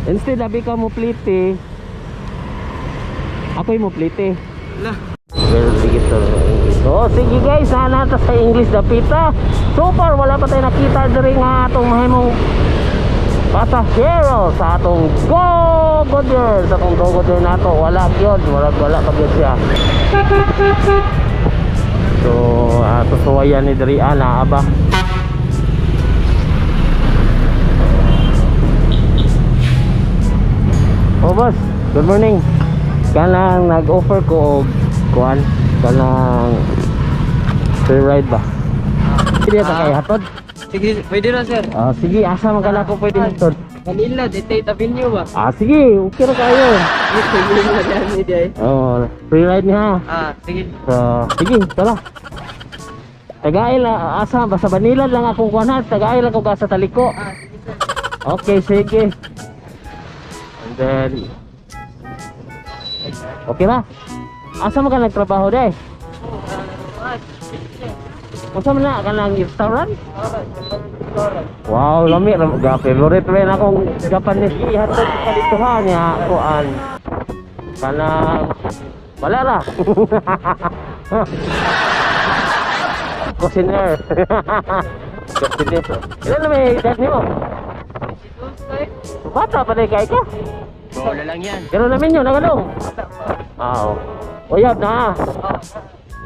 Instead abi ka mo pliti, ako'y mo pliti. Lah. Well, sige to. So, sige guys, sana ta sa English dapita. So far, wala pa tayo nakita diri nga atong mahimong pasahero sa atong Go Goodyear, sa atong Go Goodyear nato. Wala gyud, wala wala pa gyud siya. So, susuwayan ni diri ana aba. Oh boss, good morning. Kanang nag-offer ko og kuan, kanang free ride ba? Hindi ta kay hatod. Sige, pwede na, sir. Ah, sige, asa man kana ko pwede hatod? Manila, Daytay Avenue ba? Ah, sige, okay ra kayo. Sige, yan ni Day. Oh, free ride niya. Ah, sige. So, sige, tara. Tagay lang, asa, basta Banilad lang akong kuan ha. Tagay lang ko ka sa Taliko. Ah, sige, sir. Okay, sige. And then, okay ra? Asa man ka nagtrabaho day? Oh, ah, Unsa man na kanang restaurant? ah, restaurant. Wow, lami ra ga favorite man akong Japanese ihatod sa dito ha niya kuan. Kanang wala ra. Cuisiner. Cuisiner. Ilan na may edad nimo? Bata pa na kay ka? Bola lang yan. Pero namin yun, nagalong. Wala pa. Ah, uyab na. Oh.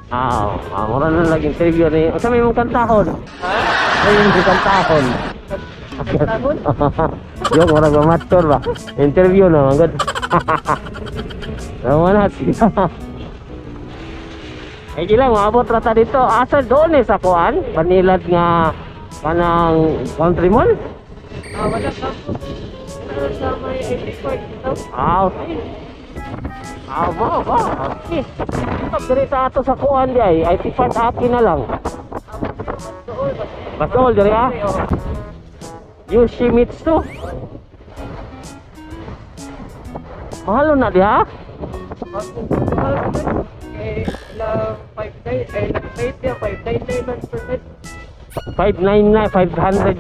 Ah, ah, mura na lagi interview ni. Unsa may mong kantahon? Ha? Ay, imong kantahon. Kantahon? Yung mura ba mature ba? Interview na man gud. Tama na siya. Eh lang, maabot ra ta dito. Asa doon eh sa kuan? Banilad nga kanang country mall? Ah, wala pa po. Ano sa may IT Park ito? Ah, okay. Ah, mo ba? Okay. Diri sa ato sa kuan di ay, IT Park aki na lang. Basol diri ah. Yoshimitsu. Mahalo na diha? Eh, ilang 5 ay, nag-rate niya, 599 man per head. 599, 500.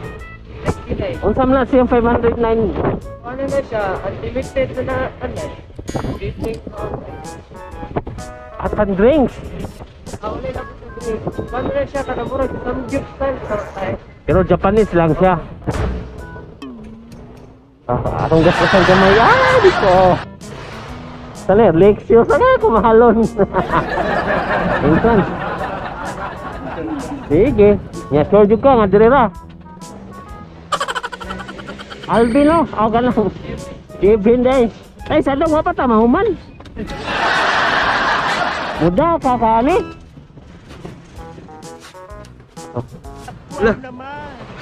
99. Unsa man na siyang 509? Ano na siya, unlimited na na, ano, drink At ang drinks. Ah, wala lang sa drink. Ano na siya, kanamurag, samgyup style, sarap tayo. Pero Japanese lang siya. Ah, atong gastusan gamay. Ah, dito. Sali, Lexio. Saan kaya kumahalon? Entrance. Sige. Nya, sure jud ka nga dire ra. Alvin no? Ako ka lang. Kevin day. Ay, sa dong pa ta mahuman. Muda ka kaani. Oh.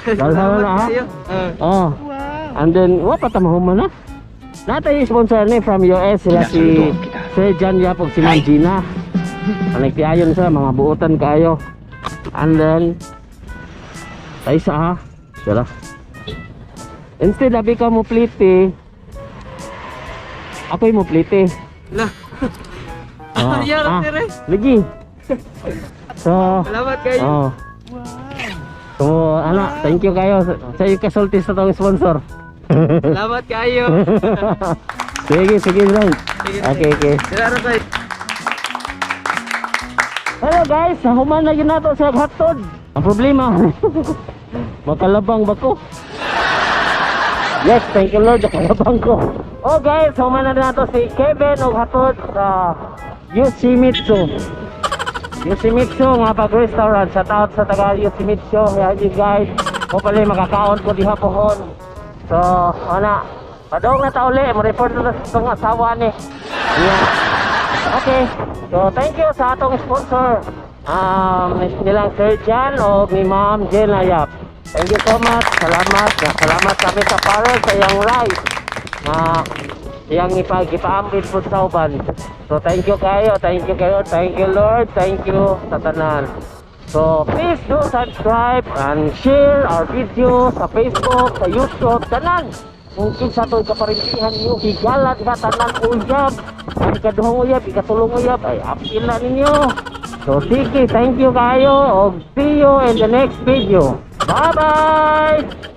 Salamat na, ha? Kayo. Ah. Oh. And then, wa pa ta mahuman na. Natay yung sponsor ni from US sila si Sir John Yap ug si Ma'am Gina. Panagtiayon sa mga buotan kayo. And then ay sa ha. Sila. Instead abi ka mo pliti, ako'y mo pliti. Lah. Oh, Yan, sir, eh. Lagi. So, Salamat kayo. oh. So, ana, thank you kayo sa iyo kasulti sa tong sponsor. Salamat kayo. Sige, sige lang. Sige, Okay. Salamat kayo. Hello guys, human na yun nato sa hotdog. Ang problema, makalabang ba ko? Yes, thank you Lord, nakalabang ko. Oh guys, human na nato si Kevin og hatod sa Yoshimitsu. Yoshimitsu nga pag-restaurant. Shout out sa taga Yoshimitsu. Yan you guys. Hopefully makakaon ko diha pohon. So, ana, padong na ta uli, mo report na sa itong asawa ni. Yeah. Okay. So, thank you sa atong sponsor. Nilang Sir Jan o ni Ma'am Jenna Yap. Thank you so much. Salamat. Salamat kami sa Farrell sa iyang rice na iyang ipaambit po sa uban. So, thank you kayo. Thank you kayo. Thank you Lord. Thank you sa tanan. So, please do subscribe and share our video sa Facebook, sa YouTube, tanan. Mungkin sa ito'y kaparintihan niyo, higala diha tanan uyab. Ang ikaduhang uyab, ikatulong uyab, ay apil na ninyo. So, sige, thank you kayo. Og see you in the next video. Bye-bye!